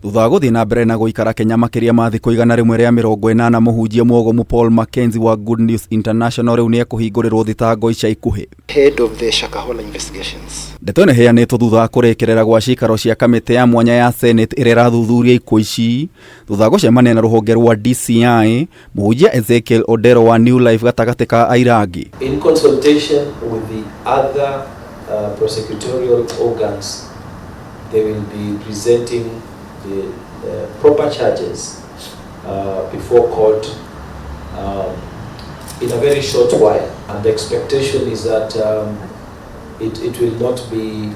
Thutha wa gũthiĩ na mbere na gũikara Kenya makĩria ma thikũ 180, mũhunjia mwogomu Paul Mackenzie wa Good News International rĩu nĩ ekũhingũrĩrwo thitango ica ikuhĩ. Head of the Shakahola investigations. Ndeto ĩno ĩheanĩtwo thutha wa kũrĩkĩrĩra gwa cikaro cia kamĩtĩ ya mwanya ya Senate ĩrĩa ĩrathuthuria ikuũ ici. Thutha wa gũcemania na rũhonge rwa DCI, mũhunjia Ezekiel Odero wa New Life gatagatĩ ka aira angĩ. In consultation with the other prosecutorial organs, they will be presenting the proper charges before court in a very short while. And the expectation is that it will not be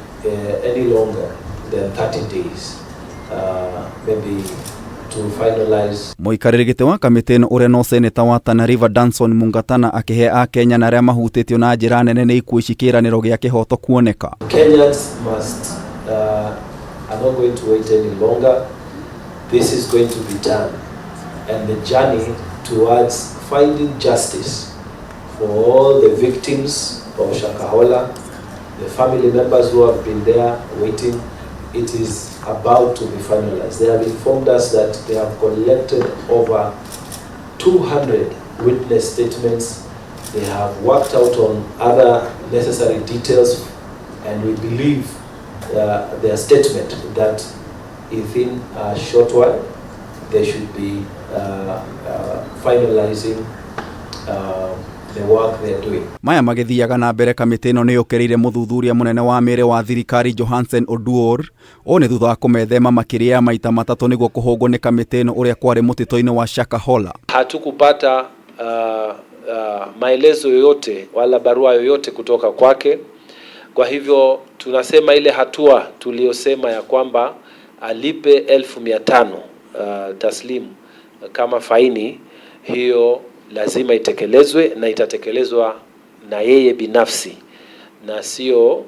any longer than 30 days, maybe to finalize. Mũikarĩri gĩtĩ wa kamĩtĩ ĩno ũrĩa no seneta wa Tana River Danson Mungatana akĩhe akenya na arĩa mahutĩtio na njĩra nene nĩ ikuũ ici kĩĩranĩro gĩa kĩhoto kuoneka. Kenyans must are not going to wait any longer. This is going to be done, and the journey towards finding justice for all the victims of Shakahola, the family members who have been there waiting, it is about to be finalized. They have informed us that they have collected over 200 witness statements. They have worked out on other necessary details, and we believe their statement that within a short while they should be finalizing the work they're doing. Maya magĩthiaga na mbere, kamĩtĩ ĩno nĩ yũkĩrĩire mũthuthuria mũnene wa mĩĩrĩ wa thirikari Johansen Oduor. Ũũ nĩ thutha wa kũmethema makĩria ya maita matatũ nĩguo kũhũngwo nĩ kamĩtĩ ĩno ũrĩa kwarĩ mũtitũ-inĩ wa Shakahola. Hatukupata maelezo yoyote wala barua yoyote kutoka kwake. Kwa hivyo tunasema ile hatua tuliyosema ya kwamba alipe 500,000 taslimu kama faini, hiyo lazima itekelezwe na itatekelezwa na yeye binafsi na sio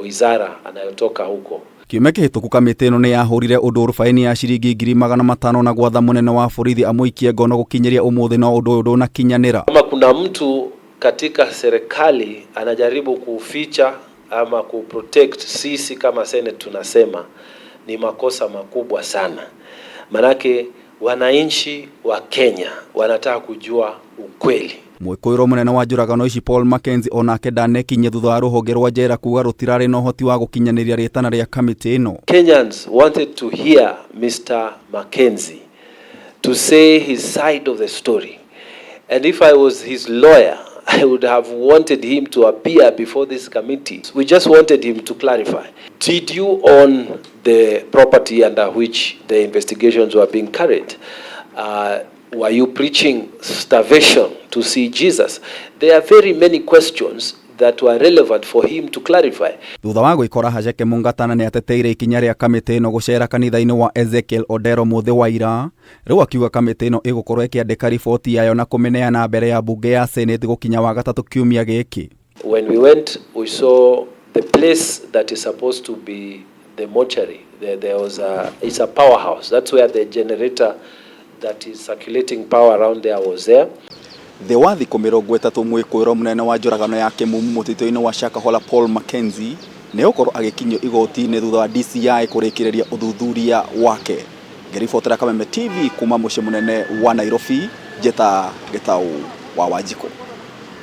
wizara anayotoka huko. Kiumia kĩhĩtũku kamĩtĩ ĩno nĩ yahũrire Oduor faini ya ciringi 500,000 na gwatha mũnene wa borithi amũikie ngono. Gũkinyĩria ũmũthĩ no ũndũ ũyũ ndũnakinyanĩra. Kama kuna mtu katika serikali anajaribu kuficha ama kuprotect, sisi kama Senate tunasema ni makosa makubwa sana, manake wananchi wa Kenya wanataka kujua ukweli. Mwĩkũĩrwo mũnene wa njũragano ici Paul Mackenzie onake ndanekinyia thutha wa rũhonge rwa njera kuga rũtirarĩ na ũhoti wa gũkinyanĩria rĩtana rĩa kamĩtĩ ĩno. Kenyans wanted to hear Mr. Mackenzie to say his side of the story. And if I was his lawyer, I would have wanted him to appear before this committee. We just wanted him to clarify. Did you own the property under which the investigations were being carried? Were you preaching starvation to see Jesus? There are very many questions that were relevant for him to clarify. Thutha wa gwĩkora Hajeke, Mungatana nĩ ateteire ikinya rĩa kamĩtĩ ĩno gũcera kanitha-inĩ wa Ezekiel Odero mũthĩ wa ira. Rĩu akiuga kamĩtĩ ĩno ĩgũkorwo ĩkĩandĩka riboti yayo na kũmĩneana mbere ya mbunge ya Senate gũkinya Wagatatũ kiumia gĩkĩ. When we went, we saw the place that is supposed to be the mortuary. There was a, it's a powerhouse. That's where the generator that is circulating power around there was there. Thĩ wa thikũ 30, mwĩkũĩrwo mũnene wa njũragano ya kĩmumu mũtitũ-inĩ wa Shakahola Paul Mackenzie nĩ egũkorwo agĩkinyio igoti-inĩ thutha wa DCI kũrĩkĩrĩria ũthuthuria wake. Ngĩribotera Kameme TV kuma mũciĩ mũnene wa Nairobi, njĩta Gĩtaũ wa Wanjikũ.